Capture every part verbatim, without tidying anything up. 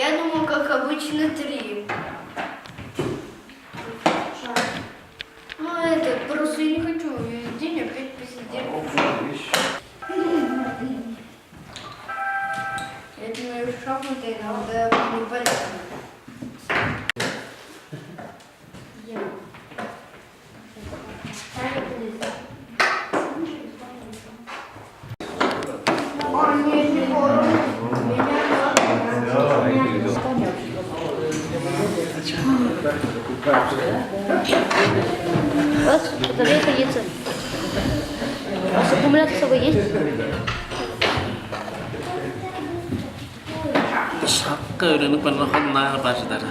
Я думал, как обычно, три. Ну, это, просто я не хочу весь день опять посидеть. Это мои шахматы, иногда мне полезно. Вас, подождите, яйца. У вас аккумулятор с собой есть? Шакка өөренип барган хоннаар бар чыдар.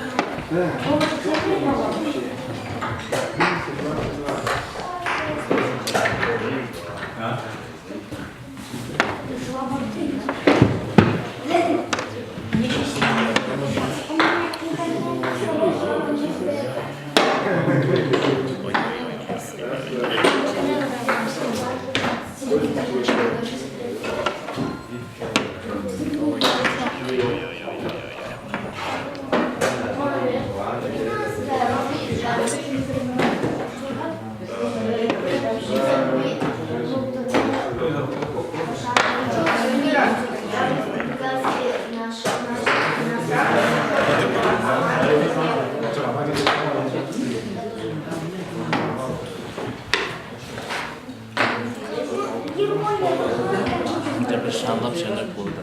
Мынча бир шаалап-шенеп болду.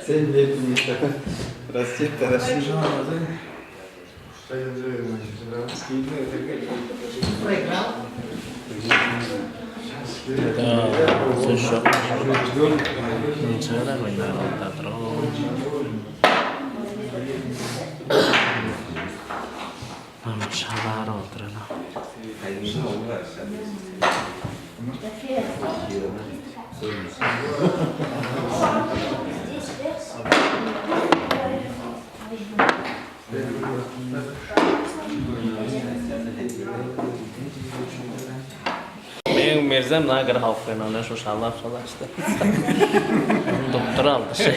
Сен бердиң. Расчет, расчет. Сөс чок. Чыгара койнаар. Ам шалаар олдур ана. Мээң мерзем наа кыра халып каан, аны шо шалап шалашты. Доктор алды ше.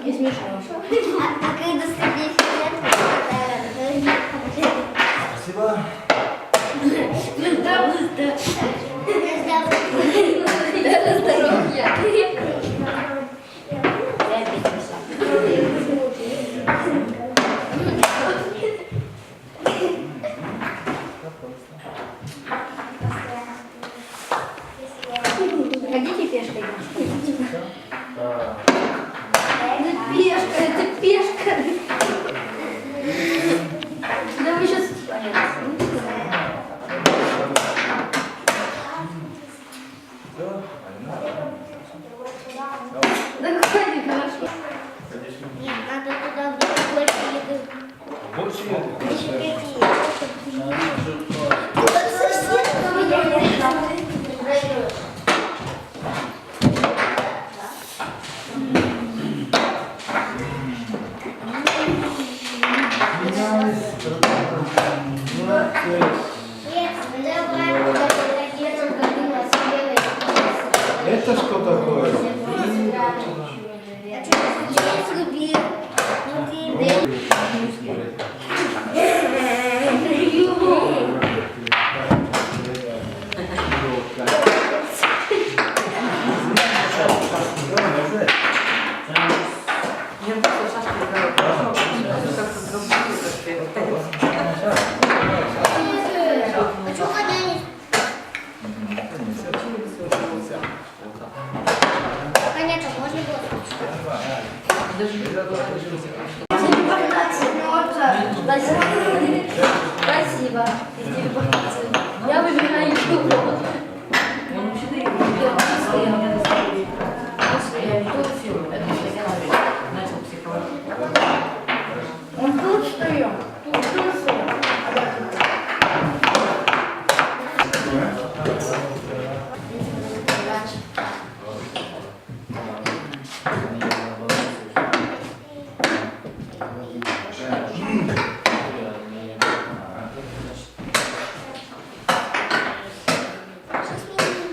Не смешно. А, а когда стабильный нет, то, наверное, тоже не поможет. Спасибо. Здорово. Здоровья. Хотите пешкой? Это пешка, это пешка. Да вы сейчас... Да, Коля, хорошо. Нет, надо туда больше еды. Больше еды? Ещё пять яиц. Совсем. Это что такое? Пока нет, а можно было? Спасибо. Я выбираю его. Он тут встаёт. Тут встаёт.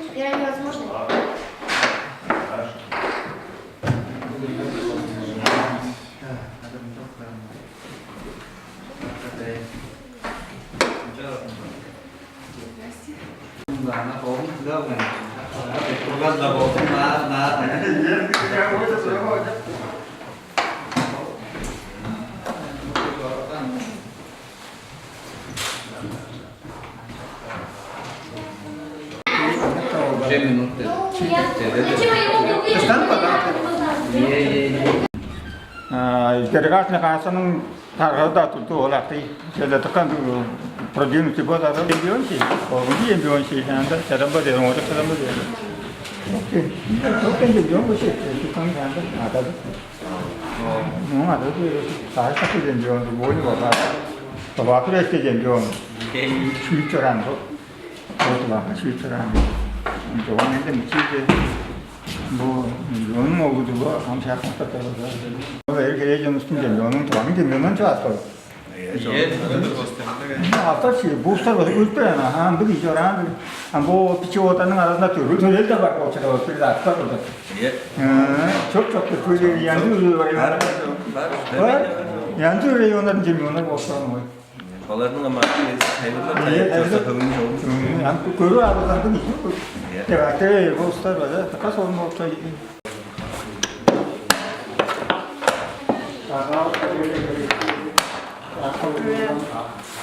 Теперь они возможны? Уже минут Делегатный кассаның таргазы-даа турду, ол акты. Чеде тыккан продвинутый бо-даа. Чемпион чи, коргунчу чемпион чи, анда чарамба дээр, оожак чарамба дээр. Окен чемпион бо чи, тыккан анда адады. Ну, адады, сааш такы чемпион, бо не баба. Баба күресте чемпион. Шүүт чораан бо. Ол дылаарга шүүт чораан. Чогум менде мичииде бо миллионнуң оглу-дур бо, ам шаап мактап турар. Ол эр херээ чонустуң чемпионун, тываның чемпионун чугаалап кор. Астар чи, бустар база өлүп берген, аан, бир кижи чораан. Ам бо бичи оодарның аразында төрүл төрел-даа бар болчу, бир астар болду. Чоп-чоп төрүл янды бар. Бар. Янды районнарның чемпионнары болуп турган. Оларның амааты хайбырлар хайып чорса хөңнү чогум. Ам көрүп алгандың ичи. Деп айтты, бо устар база така солун болчу.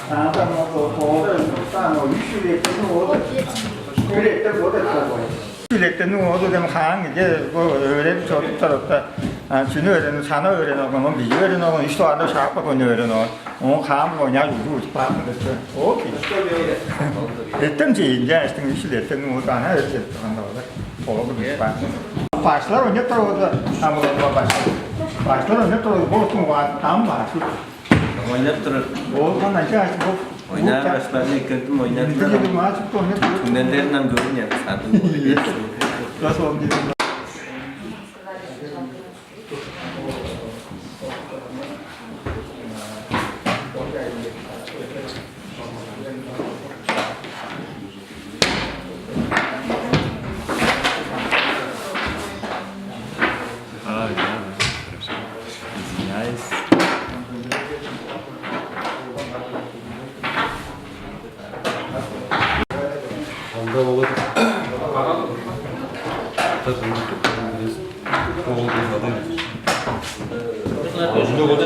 Аңаа мо бо-, боду, ам мо үш чүл эртенниң оду. Чүл эртен боду. Үш чүл эртенниң оду дем хаан кижи бо өөренип чорудуптар орта. А, чүнү өөренип, сана өөренип алган, оон бижи өөренип алган, үш дугаарында шаап каап ойнап өөренип алган. Оон хаан-биле ойнаар ужур ужуп каапкан деп. Окей. Эртен чейинде аштың үш чүл эртенниң оду аңаа өөренип турган-даа болар. Оон бир баш. Башкылар ойнап турар болза, ам болар бо башкылар. Башкылар ойнап турар болза, бо улустуң угаазы ам башкы. Ойнап турар. Ол кан ача ачы бо. Ойнаар башкыларны эккелдим, ойнап турар. Бир маачып турар, ойнап турар. Түңнелдерин ам көрүн я, садым. Раз ол. А, да, да, хорошо. Извиняюсь. Анда болот. Ата жынды турган билес. Ол да адам. Жынды болот.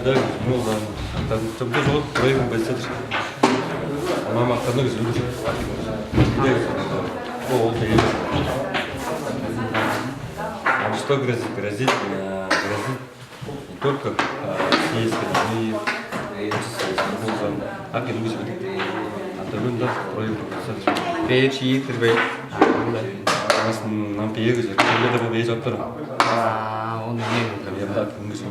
Да, ну ладно. Там там тоже вот проект байсадыр. Мама аттарына күзүлдүр. Ол ол деген. А что грозит? Грозит, э, грозит не только, а, съездом, но и правительством, а кем-нибудь. А то вон да проект. Бээр чиир-дир бе? Аас, нам бээр кижи. Кемде-даа бо бээр чоруптар. А, ону эмнээр? Кемде-даа ким кижи.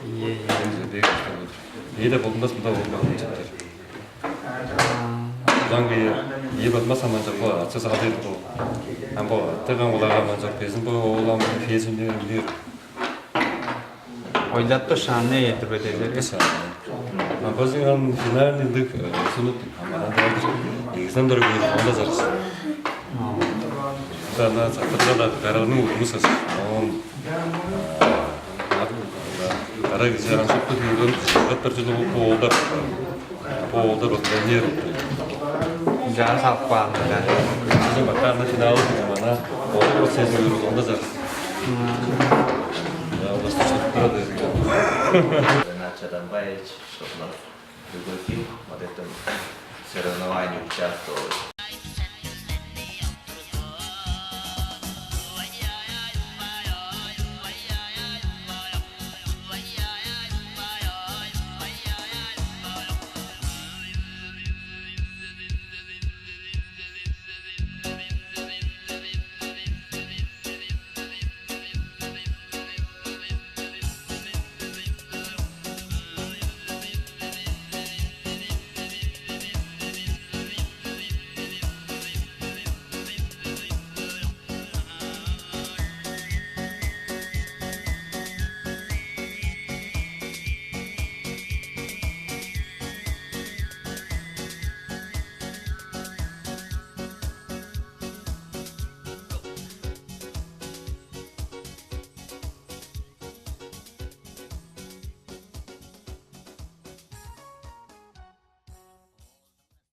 Ийе, ийе. Кем кижи бээр чоруптар. Бээр-даа болдунмас, мында болмаан чыптар. Узан кыя ийи бадма саман чок, бо ача саадыр бо. Ам бо тыган кулага манчок безин бо оолам фезин бээр. Ойлап тур шааны эдир бе дедер. Кыса. А базыңан финальный дык сунут. Ама анда негизен дөрөг онда зарыс. Ана сатырда да каралның укмусас. Он кара кижи аңшыпты дүүрүн кыттыр чүлү бу оолдар. Бо оолдар вот тренер. Жаа салып каан-дыр. Сен баккарны финалы ана ол процесс жүрүп онда жак. Я улаштырып турады. Ренат Чадамбаевич, чтоб у нас пригласил вот этом соревновании участвовать.